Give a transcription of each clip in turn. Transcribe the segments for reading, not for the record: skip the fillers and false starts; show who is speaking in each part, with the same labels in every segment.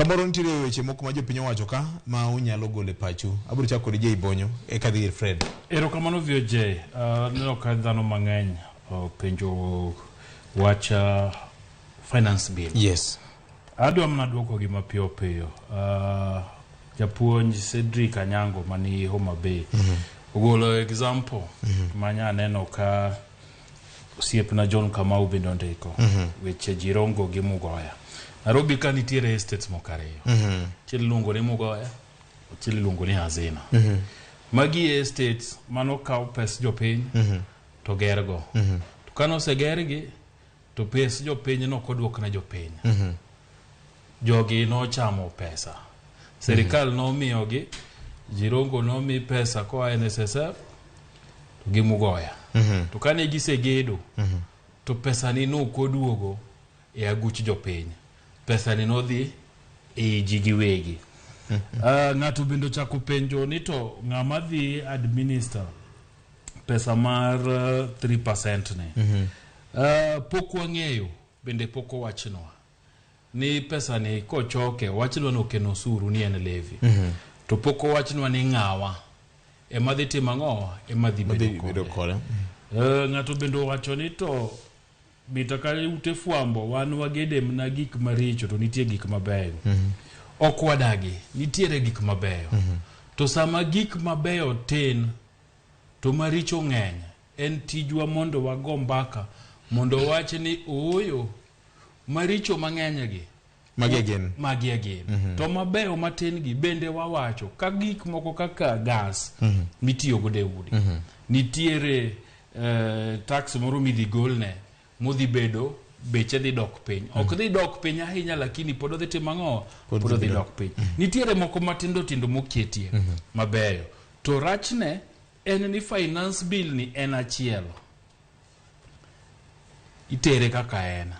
Speaker 1: Kamoro nitiere weche moko ma jopiny owacho ka ma unyalo golo e pachu. Abiro chako kod Jay Bonyo eka dhi ir Fred.
Speaker 2: Erokamano VOJ. Aneno ka dhano mang'eny openjo wach finance bill.
Speaker 1: Yes.
Speaker 2: Adwa mana duoko gi mapiyo piyo. Japuonj Cedric Anyango mani Homa Bay ogolo example manya neno ka osiepna John Kamau bende ondiko weche Jirongo gi Mugoya. Nairobi ka nitiere estates moko ariyo. Achiel iluongo ni Mugoya, achiel iluongo ni Hazina. Magi estates manokaw pes jopiny to gergo. To kane osegergi to pes jopiny nokoduok ne jopiny. Jogi nochamo pesa. Sirikal nomiyogi, Jirongo nomi pesa koa NSSF to gi Mugoya. To kane gisegedo, to pesa ni nokoduogo e aguch jopiny. Pesa ni nodhi e ji giwegi. Ng'ato bende ochako penjo ni to ng'ama dhi administer pesa mar 3% ni. Pok wang'eyo bende pok owachnwa ni pesa ni kochoke owachnwa ni ok en osuru ni en levy. To pok owachnwa ni ng'awa ema dhi timo ang'o ema dhi bedo kode. Ng'ato bende owacho ni to mita ka ute fwambo wan wagede mana gik maricho to nitie gik mabeyo. Ok wadagi, nitiere gik mabeyo. To sama gik mabeyo tin to maricho ng'eny, en tijwa mondo wago mbaka mondo wach ni ooyo maricho mang'eny gi
Speaker 1: Magi gin.
Speaker 2: Magi e gin. To mabeyo matin gi bende wawacho ka gik moko kaka gas mitiyo godo e udi. Nitiere tax moro midhi golne modhi bedo beche dhi dok piny. Ok dhi dok piny ahinya lakini pod odhi timo ang'o? Pod odhi dok piny. Nitiere moko matindo tindo moketie mabeyo. To rachne en ni finance bill ni en achiel. Itere kaka en.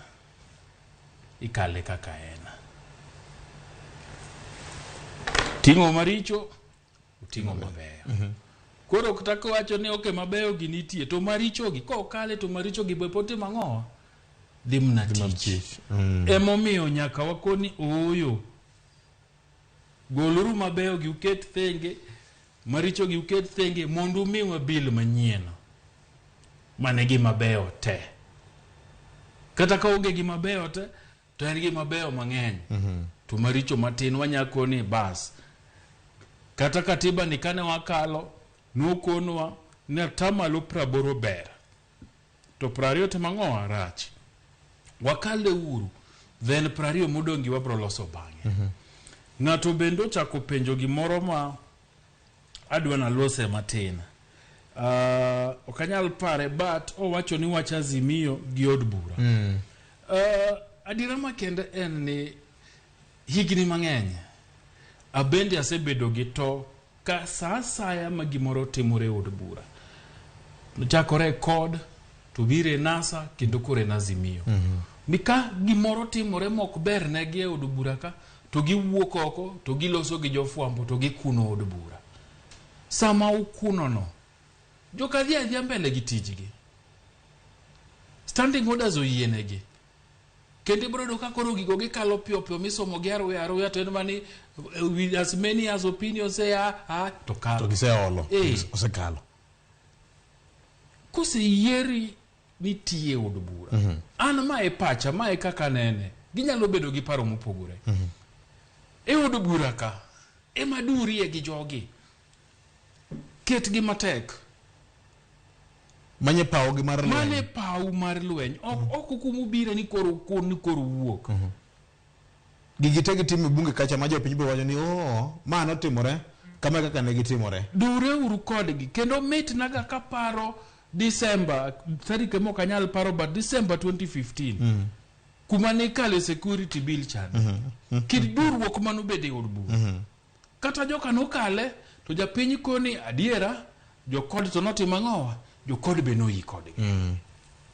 Speaker 2: Ikale kaka en. Ting'o maricho, oting'o mabeyo. Koro kata kiwacho ni okay mabeyo gi nitie to maricho gi kokale to maricho gi be pod timo ang'o? Dhi mana tich. Emomiyo nyaka wakoni ooyo. Goluru mabeyo gi uket thenge, maricho gi uket thenge mondo umiwa bill manyien manigi mabeyo te. Kata ka onge gi mabeyo te, to en gi mabeyo mang'eny. To maricho matin wanyako ni bas. Kata katiba ni kane wakalo, nokonwa ni atamalo 80 ber. To 20 timo ang'o rach. Wakale uru, then 20 modong' gi wabro loso bang'e. Ng'ato bende ochako penjo gimoro ma adwa nalose matin. Ok anyal pare but owacho ni wach Azimio gi od bura. Adiera makende en ni higni mang'eny abende asebedo gi to ka sa asaya ma gimoro timore e od bura. Nochakore e CORD to biro e NASA kendo koro en Azimio. Ni ka gimoro timore mok ber negi e od bura ka to giwuok oko to giloso gi jofwambo to gikuno od bura. Sama ukuno no, joka dhi adhiya mbele gi tijgi. Standing orders oyienegi. Kendo ibiro yudo ka koro gigo gikalo piyo piyo misomo gi aruya aruya to en mani with as many as opinions say ah, ah, to kalo.
Speaker 1: To giseolo. Osekalo.
Speaker 2: Koseyieri nitie od bura. An ma e pacha, ma e kaka anene. Ginyalo bedo gi paro mopogore. E od bura ka, ema durie gi jogi. Ketgi matek.
Speaker 1: Manye paw gi mar lweny.
Speaker 2: Mane paw mar lweny. Ok ok kumubire ni koro kun ni koro wuok.
Speaker 1: Gigi te gitimo e bunge kacha ma jopiny biro wacho ni oo, ma notimore kama kaka ne gitimore.
Speaker 2: Dure uru kodgi. Kendo mit naga kaparo December, tarik ema ok anyal paro but December 2015. Kuma ne ikale security bill chande. Kit duruok manobedo e od bura. Kata joka nokale to japiny koni adiera jokod to notimo ang'owa jokod be noyi kodgi.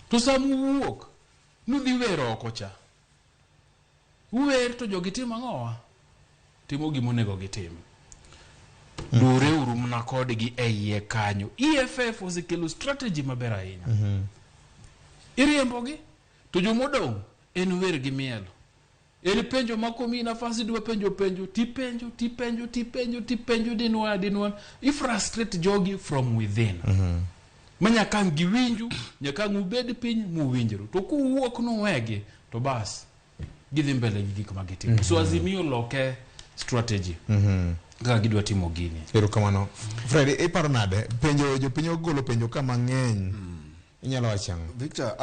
Speaker 2: To sama uwuok nudhi wero oko cha. Uwer to jogi timo ang'owa? Timo gima onego gitim. Dure uru mana kodgi e iye kanyo. EFF osekelo strategy maber ahinya. Iriembogi to jomodong' en wer gi miel. En penjo ma komiyi nafas idwa penjo penjo tipenjo tipenjo tipenjo tipenjo dinwa dinwa i frustrate jogi from within. Ma nyaka ang' giwinju, nyaka ang' ubed piny muwinjru. To kuwuok nuwegi to bas gidhi mbele gi gik ma gitimo. So Azimio loke strategy kaka gidwa timo gini.
Speaker 1: Erokamano. Fred, iparo nade? Penjo jopiny ogolo penjo ka mang'eny. Inyalo wacho ang'o?
Speaker 3: Victor,